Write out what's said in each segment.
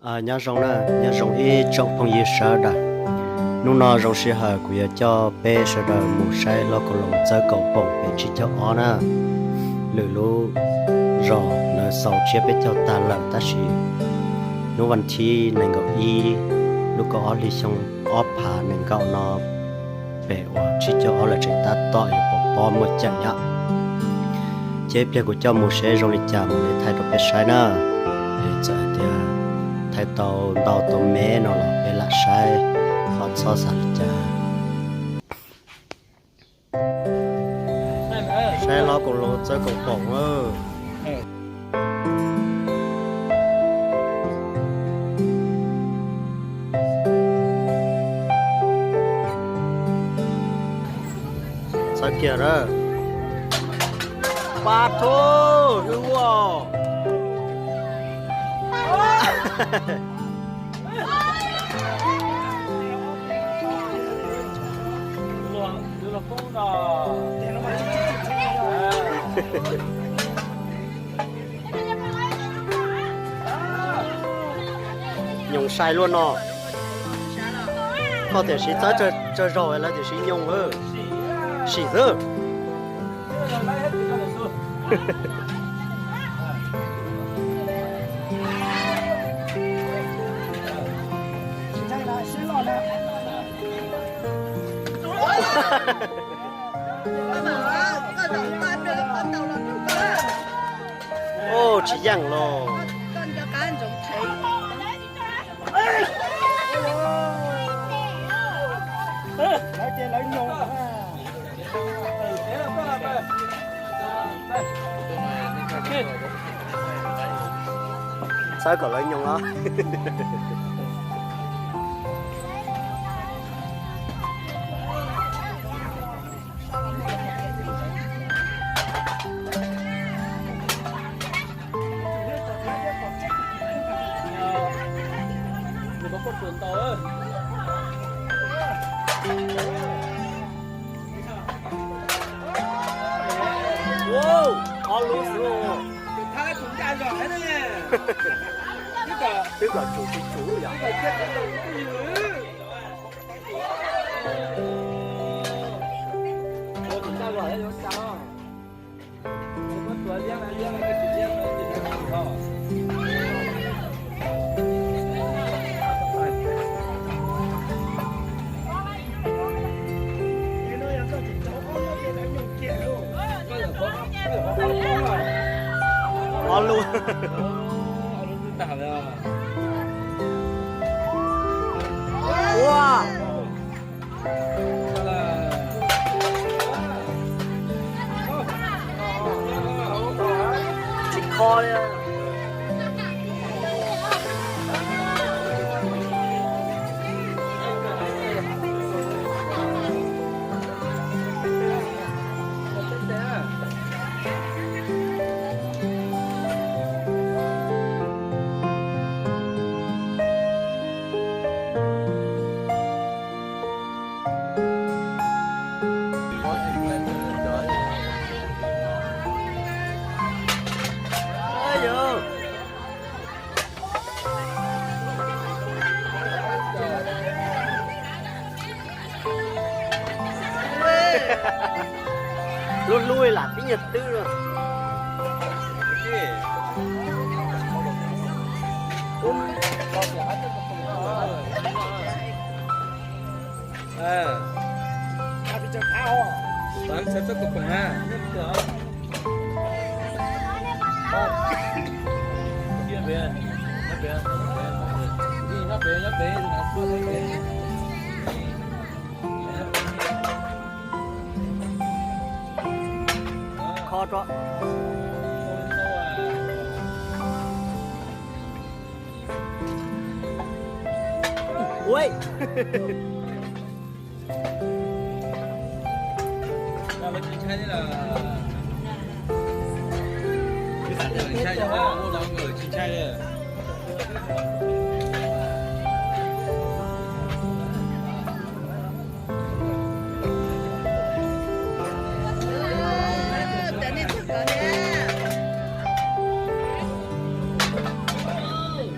Nyob zoo na, nyob zoo ib tsoom phooj ywg sawv daws. Hnub no zoo sij hawm kuv yuav coj peb sawv daws mus saib hlob Koos Loos txawb kaum poom pem tsib caug ob na. Lwm lub zos lawv xaus tsiab peb caug tag lawm tab sis hnub vas thib nees nkaum ib lub kaum ob hli xyoo ob phav nees nkaum no pem uas tsib caug ob lawv tseem tab tom yuav pov pob muaj ceem yom. Ces ib pliag kuv coj mus seb zoo li cas mam li thaij rau peb saib na. Es txawm hais tias thaij tau ntau tau me no los peb lam saib, ho txhob xav li cas. Saib hlob Koos Loos txawb kaum poom. Txawb kiag a. Pab thub hwj ua. Nyoos sai luaj no. Koj tiam sis txawb tsawg zaus lawv tiam sis nyoos. Sim xwb. Tsis yeej los. Txawb kom lawv nyoos os. Ob lub xwb. Twb kom tsum tsis tsum yom. Ob lub. Ua. Tsis kho li. Lub hlub lam pib nyuag twb. Kho rau. Ui.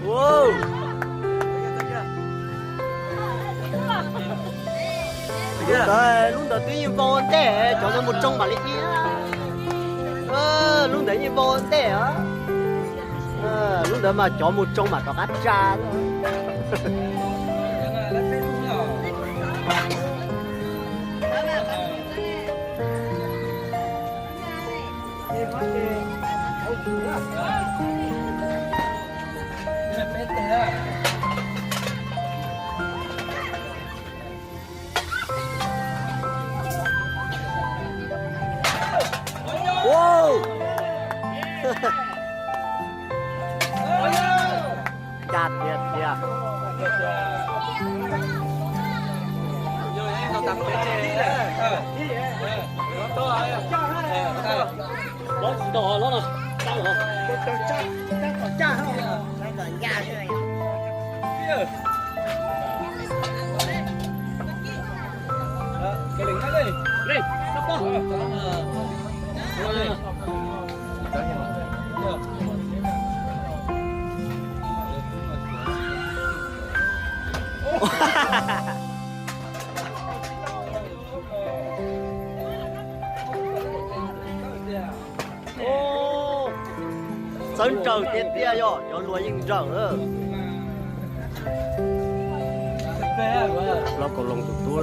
Wow. Lub ntawd, lub ntawd twb yeej vau ntej, cov ntawd mus tsoo mam li dhia. Lub ntawd yeej vau ntej os. Lub ntawd mas cov mus tsoo mam rov qab tsa. Ncaj tiag tiag. Lob tsis tau, lob no. Txawb nraws tiag tiag, yog cov luas yeej nraws. Los kaus loos tus tub.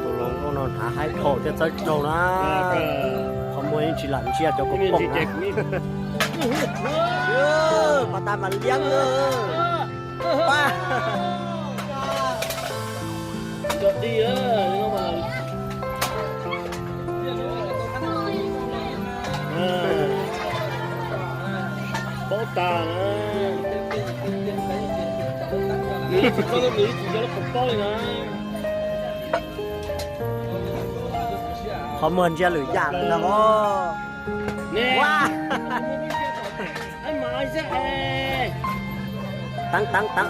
Kaus loos no hnav haib dhau thiaj txawb raug na. Qhov muag yeej tsis lam ntsia cov kaus poom na. Pas tas mas liab. Paub tas na. Nws tsis txhob, nws tsis yog lub qhov paub li na. Qhov muag ntsia lwm yam lawm ntag os. Teeb teeb teeb.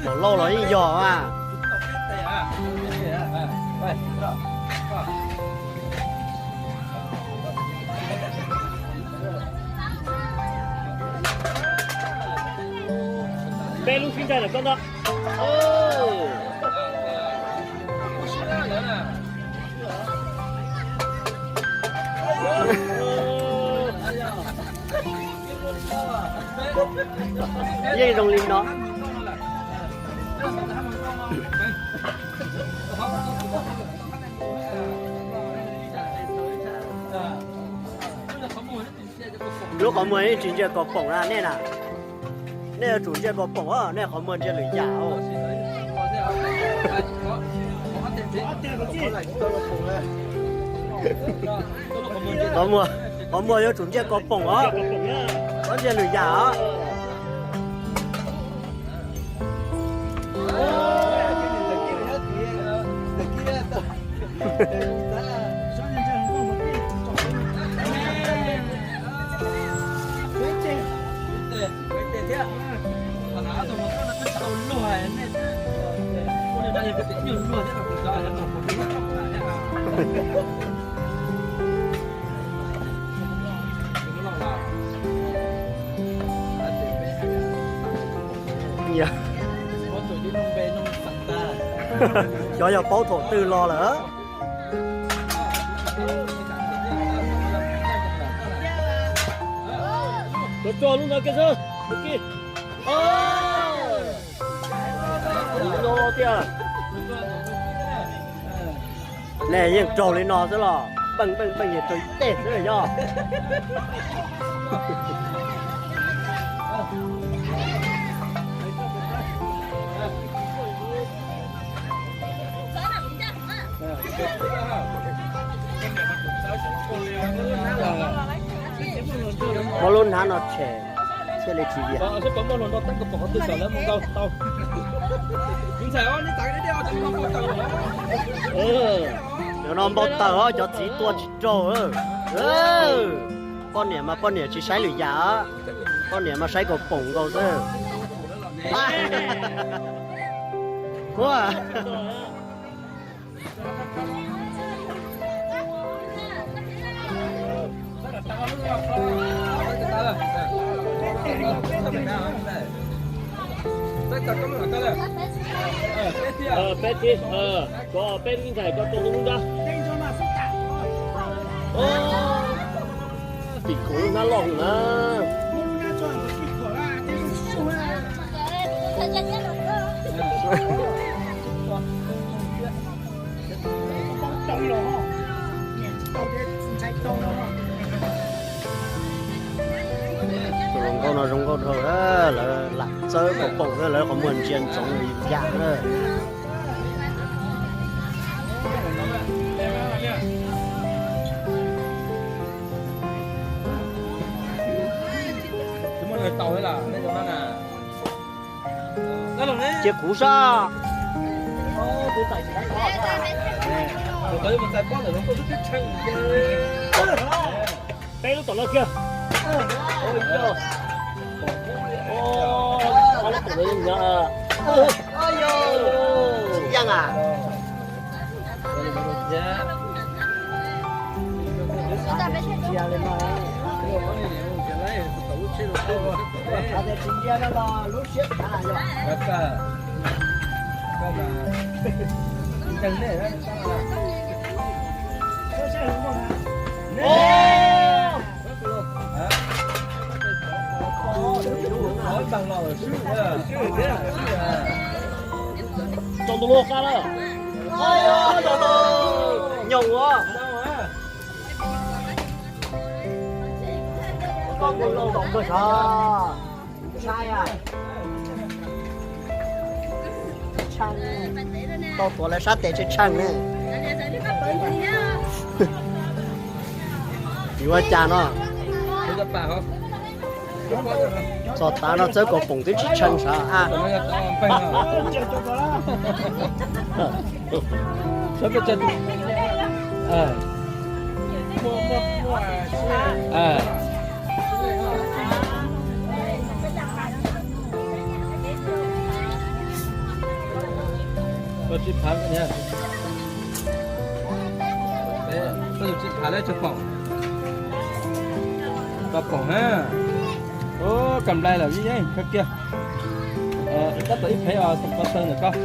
Kaus lauj los yeej yog a. Peb lub sib ncaim lawm koj ntag. Yeej zoo li no. Lub qhov muag yeej tsis ntsia kaus poom na nej na. Nej yuav tsum ntsia kaus poom os, nej qhov muag ntsia lwm yam os. Qhov muag, qhov muag yuav tsum ntsia kaus poom os, txhob ntsia lwm yam os. Cov yog paub thaum twg los lawm. Tuav tsuag lub ntawd kiag xwb. Ub, no tiag. Nej yeej raug li no xwb los? Npeej npeej npeej yog raug ib teg xwb yog. Muab lub hnab no tshem thiaj li tsis vias. Cov no npau taws os, cov txiv tua tsis raug. Poj niam mas poj niam tsis saib lwm yam, poj niam mas saib kaus poom nkaus xwb. Ua peb thiab, koj peb lub ntxhais koj rau lub nrab. Tim khub lub hnab loj na. Tus hluas nkauj no zoo nkauj dhau, lawv lam txawb kaus poom na, lawv qhov muag ntsia ntsoov li yam na. Cia kuv sab. Peb lub tom no kiag. Ob lub tom no yeej nyob. Tsis yeej a. Tau tus luag qa lawm. Nyob ua. Koj mus lauj tom kawg sav. Tshee, tau tuav lawv sab tes tshee tshee ne. Yuav ua cas no? Txog tav no txawb kaus poom twb tsis tshee sav a. Koj tsis phav, koj tsis phav lawm tsis pom. Koj pom na. Ub, kam nplai lawm vim yeej kawg kiag. Tab tom ib phev os, koj taw ntawm koj.